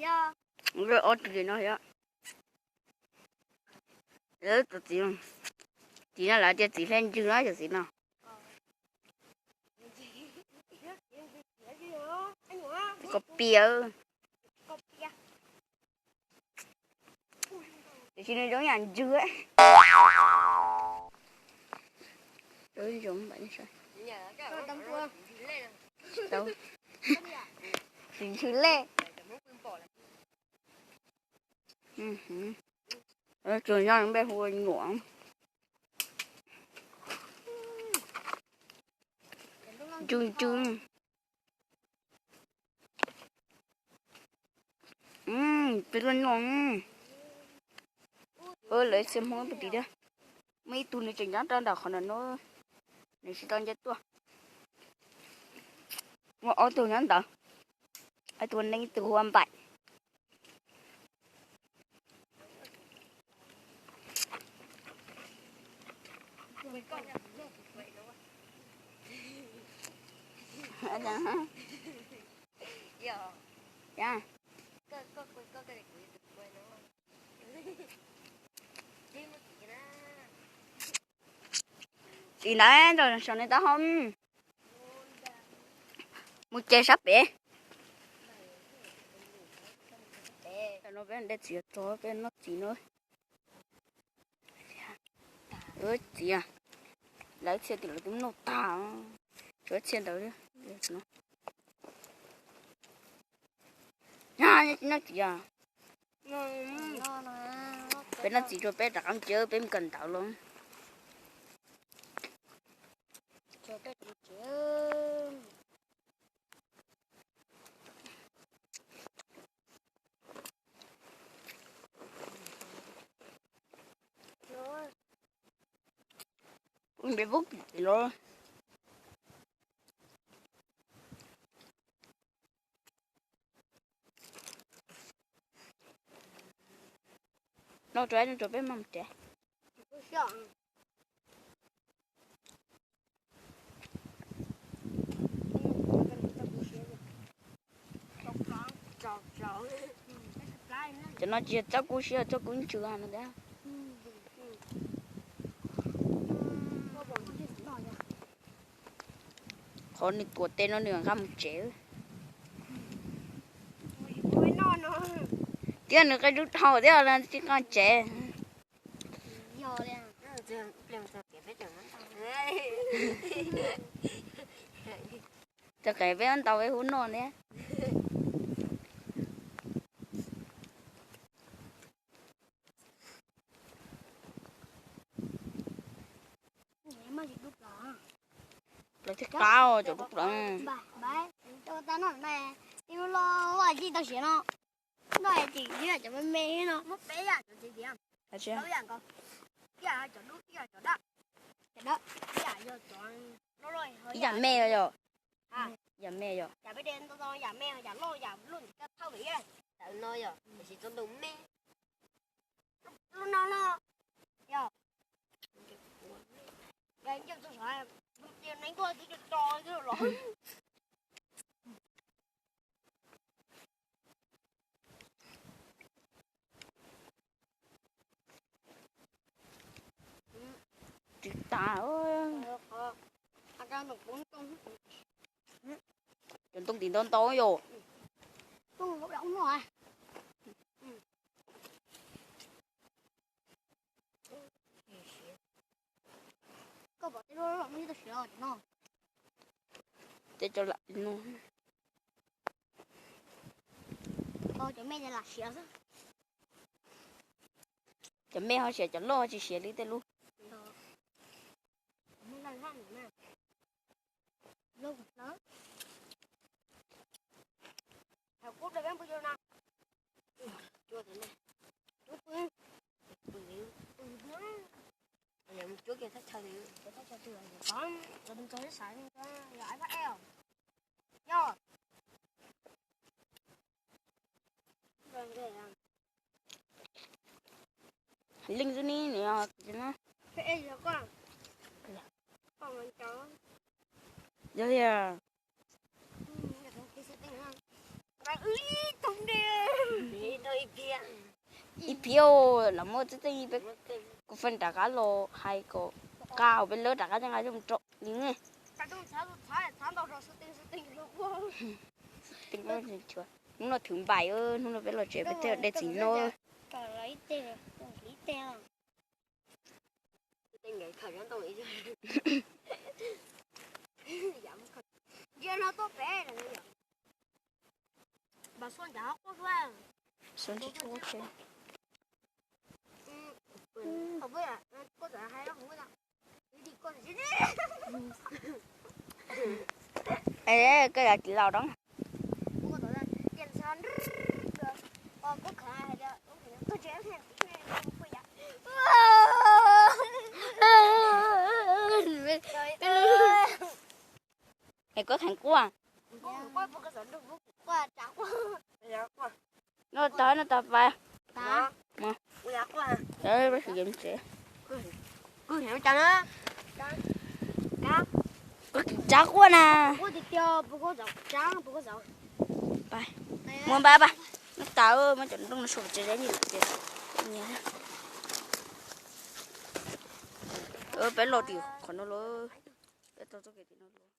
Ob tug no yog txiv, txiv no lawv tias txiv hle ntswg na, cov txiv no. Koj piav. Tiam sis nws zoo yam ntswg. Tsis ntswg lej. Tsuas yog npe hu ua nyuam. Ntswg ntswg. Peb lub no, lawv txhia Hmoob puag tim thiab. Muaj ib tug nws tseem nyob rau ntawm qhov no, nws tsis tau nce tuaj. Muaj ob tug nyob ntawd, ib tug hu ua Neeb, ib tug hu ua Npaim. Txiv ntawd nrog saum no taub hau mus ces sab pem. No peb de txiv tso peb noj txiv no. Txiv, lawv txhia tim lawv twb noj tag, tsuas txhia ntawd. Noj txiv, peb noj txiv tso peb rov qab mus ces peb mus kawm ntawv los. Ua npe pub pim los. No rau no rau peb mam mus tsev. Cov no tsis yog txoj kub siab, txoj kub ntsws no tiag. Qhov nws tuav tes no nws nqa mus tsev. Thiab nws qe dub dhau thiab tsis nqa tsev. Txawm qev peb ntau peb hu noj thiab. Plaws thiaj qab os cov dub plaws. Ib lub loj loj tsis tau siav no. Noj ces ib yam cov me me no muab peb yam cov txiv tiag. Ib yam nkaus, ib yam cov dub, ib yam cov daj, cov daj, ib yam yog cov loj loj, ib yam me yom. Yam me yom. Yam peb de ntau ntau yam me yam loj yam luaj ntim kaj thauj vim ntawm no yom, tiam sis txoj ntoo me. Lub no no yog, yog nce txog sav, neev tuaj twb tso tso twb los. Tsis tas. Cov ntoo tim ntau ntau yom. Koj pom tej lub loj loj no tsis tau siav no. Tej cov lam no. Cov me ces lam siav xwb. Cov me ho siav, cov loj tsis siav li tej lub. Leej xwb ni nws. Yog li. Ib phiab los muab txeeb txeeb ib peb, kuv faj rov qab los hais kom qab peb lawv rov qab nqa coj mus rau li ne. Hnub no thwv npaim, hnub no peb los tsev peb thiaj de txiv no. Koj yog txiv laus rau. Es koj kheev quaj. No tog no tog pais. Tsav quaj na. Muab npaj pab, no tas muab cov nrooj no sau tsev zeb nyiam. Peb los tim qhov no lawm, peb tau txoj kev tim no lawm.